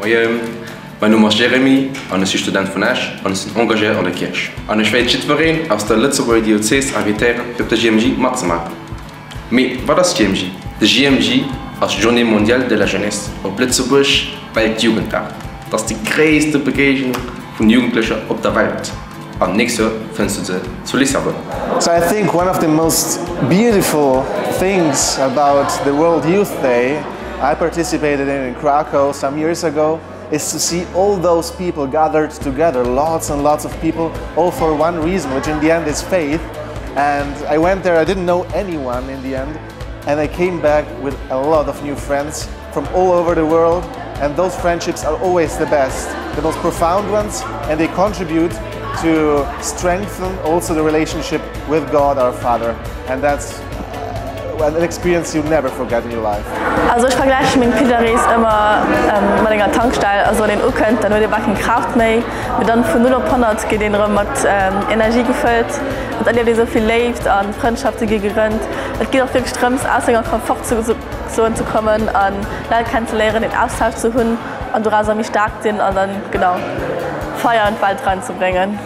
Moien, mäin Numm ass Jeremy an ech si Student vun Esch an ech sinn engagéiert an der Kierch. An ech wéilt jiddwereen aus der Lëtzebuerger Diözes invitéieren fir op der JMJ matzemaachen. Mee wat ass JMJ? De JMJ ass Journée Mondiale de la Jeunesse, op Lëtzebuerg Weltjugenddag. Dat ass déi gréisste Begéignung vun Jugendlecher op der Welt an d'nächst Joer fënns du se zu Lissabon. So I think one of the most beautiful things about the World Youth Day I participated in in Krakow some years ago is to see all those people gathered together, lots and lots of people, all for one reason, which in the end is faith. And I went there, I didn't know anyone in the end, and I came back with a lot of new friends from all over the world. And those friendships are always the best, the most profound ones, and they contribute to strengthen also the relationship with God our Father. And that's an experience you never forget in your life. Also ech vergläiche meng Pilgerrees ëmmer mat enger Tankstell. Also wann een ukënnt, dann huet ee bal keng Kraaft méi, mee dann vun 0 op 100 geet een erëm mat Energie gefëllt. Et erlieft ee sou vill Léift a Frëndschafte gi gegrënnt. Et geet och wierklech drëms aus senger Komfortzone ze kommen a Leit kennenzeléieren, een Austausch ze hunn an dorauser méi staark sinn an dann genau Feier an d'Welt eranzebréngen.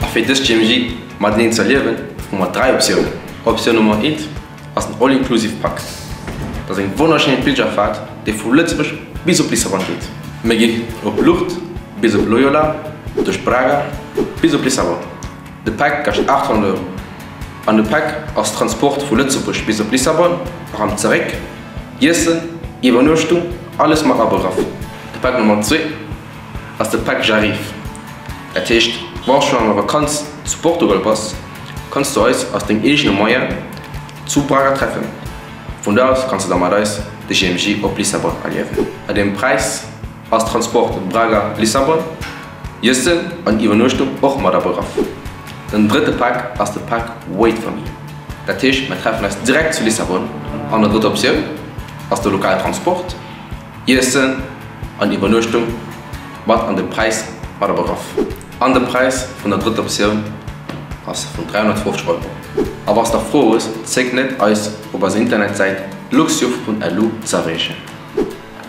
A fir dës GMG Mateneen ze erliewen, hu mer 3 Optiounen. Optioun Nummer eent ass den All-Inclusive Pak. Dat ass eng wonnerschéin Pilgerfahrt, déi vu Lëtzebuerg bis op Lissabon geet. Mir ginn op Lourdes bis op Loyola, duerch Braga bis op Lissabon. De Pak kascht 800 Euro. An de Pak ass Transport vu Lëtzebuerg bis op Lissabon, erëm zeréck, Iessen, Iwwernuechtung, alles mat abegraff. De Pak Nummer zwee ass de Pak J'arrive. Dat heescht, wann s du schonn an der Vakanz zu Portugal bass, kanns du eis aus dengem eegene Moyen zu Braga treffen. Vun do aus kanns du da mat eis de GMJ op Lissabon erliewen. Bei deem Präis ass Transport Braga-Lissabon, Iessen an Iwwernuechtung och mat abegraff. Den drëtte Pak ass de Pak Wait for me. Dat heescht, mir treffen eis direkt zu Lissabon. An der drëtter Optioun ass de lokale Transport. Iessen an Iwwernuechtung mat an de Präis mat abegraff. An de Präis vun der drëtter Optioun ass vun 350 Euro. A wanns de nach Froe hues, zéck net eis op eiser Internetsäit luxyouth.lu ze erreechen.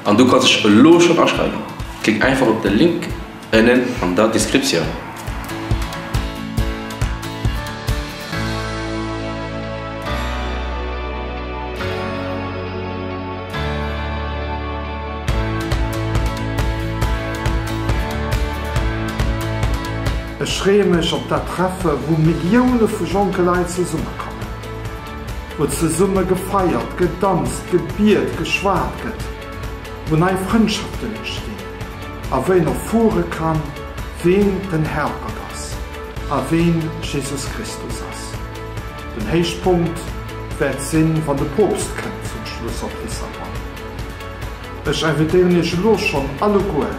An du kanns dech elo schonn aschreiwen, klick einfach op de Link ënnen an der Descriptioun. Ech freeë mech op dat Treffe wou Millioune vu jonke Leit zesummekommen, wou zesumme gefeiert, gedanzt, gebiet, geschwat gëtt, wou nei Frëndschaften entstinn a wou een erfuere kann, ween den Herrgott ass a ween Jesus Christus ass. Den Héichpunkt wäert sinn, wann de Poopst kënnt zum Schluss op Lissabon. Ech invitéieren Iech elo schonn alleguer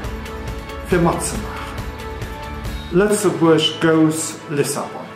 fir matzemaachen. Lëtzebuerg goes Lissabon!